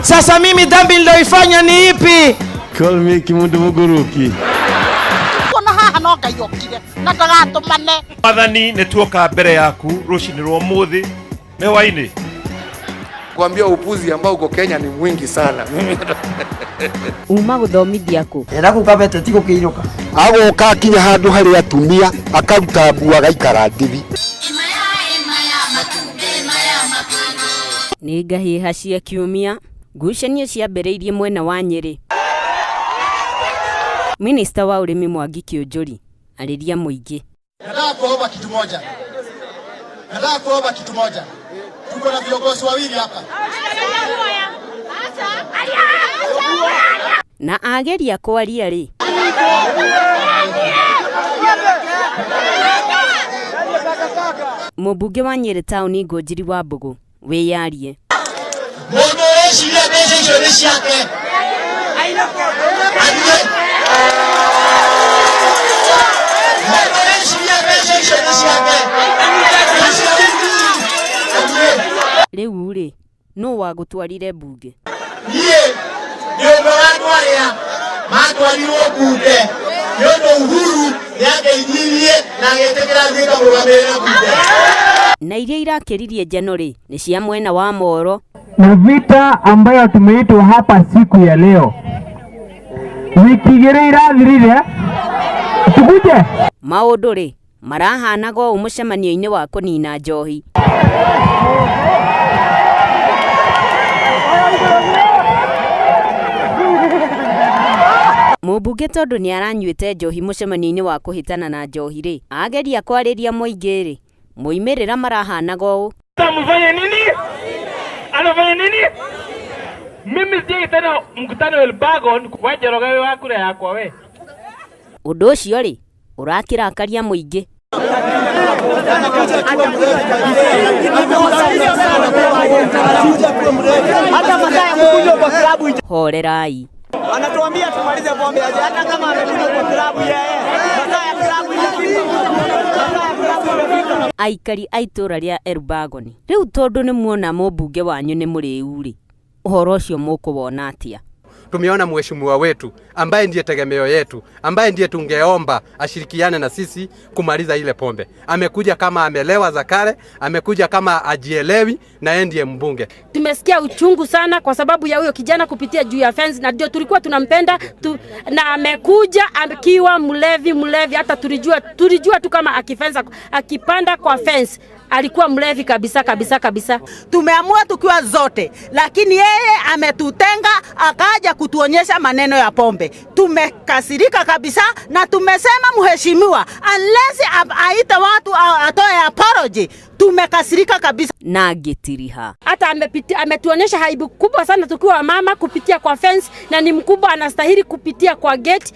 Sasa mimi dhambi niliyoifanya ni ipi? Call me Kimundu Muguruki. Ona haha no Ngai okire na ndagatũmane. Mwathani nĩ tuoka mbere yaku rũcinĩ rwa ũmũthĩ nĩ hwainĩ. Kuambia upuzi ambao uko Kenya ni mwingi sana. Uma gũthomithia kũ? Ĩra gũkabete ti gũkĩirũka. Agoka akinya handũ harĩ atumia akaruta nguo agaikara ndithi. Nĩ ngahĩha cia kiumia. Ngucanio ciambĩrĩirie mwena wa Nyĩrĩ. Minista wa ũrĩmi Mwangi Kĩũnjũri arĩria mũingĩ. Nataka kuomba kitu moja. Nataka kuomba kitu moja. Tuko na viongozi wawili hapa. Na ageria kwaria rĩ, mũmbunge wa Nyĩrĩ taũni Ngũnjiri wa Mbũgũ wĩyarie. Mũndũ ũreciria mbeca icio nĩ ciake. Athiĩ. Mũndũ ũreciria mbeca icio nĩ ciake. Athiĩ. Rĩu rĩ, nũ wagũtwarire mbunge? Niĩ nĩ ũmwe wa andũ arĩa matwarirwo mbunge nĩ ũndũ Uhuru nĩ andeithirie na agĩtĩkĩra thiĩ ngamũrũgamĩrĩre mbunge. Na iria irakĩririe njano rĩ, nĩ cia mwena wa Moro. Na vita ambayo tumeitwa hapa siku ya leo, wiki igĩrĩ irathirire, tukuje. Maũndũ rĩ marahanaga ũũ mũcemanio-inĩ wa kũnina njohi. Mũmbunge tondũ nĩ aranyuĩte njohi mũcemanio-inĩ wa kũhĩtana na njohi rĩ, ageria kwarĩria mũingĩ rĩ, moimĩrĩra marahanaga ũũ. Mfanye nini? Anafanya nini? Mimi sijai tena mkutano Elbagon wa Njoroge wa kura yakwa we. Ũndũ ũcio rĩ ũrakĩrakaria mũingĩ. Horerai. Anatuambia tumalize pombe aje hata kama amekuja kwa klabu yeye. Masaa ya klabu imefika. Masaa ya klabu imefika. Aikari a itũra rĩa Elbagon rĩu tondũ nĩ muona mũmbunge wanyu nĩ mũrĩu rĩ, ũhoro ũcio mũkũwona atĩa? Tumeona mheshimiwa wetu ambaye ndiye tegemeo yetu, ambaye ndiye tungeomba ashirikiane na sisi kumaliza ile pombe. Amekuja kama amelewa za kale, amekuja kama ajielewi, na yeye ndiye mbunge. Tumesikia uchungu sana kwa sababu ya huyo kijana kupitia juu ya fence, na ndio tulikuwa tunampenda tu, na amekuja akiwa mlevi mlevi, hata tulijua tu kama akifensa, akipanda kwa fence alikuwa mlevi kabisa kabisa kabisa. Tumeamua tukiwa zote, lakini yeye ametutenga akaja kutuonyesha maneno ya pombe. Tumekasirika kabisa na tumesema mheshimiwa, unless aite watu atoe apology. Tumekasirika kabisa. Na ngĩtiriha. Hata ametuonyesha aibu kubwa sana tukiwa mama kupitia kwa fence, na ni mkubwa anastahili kupitia kwa gate.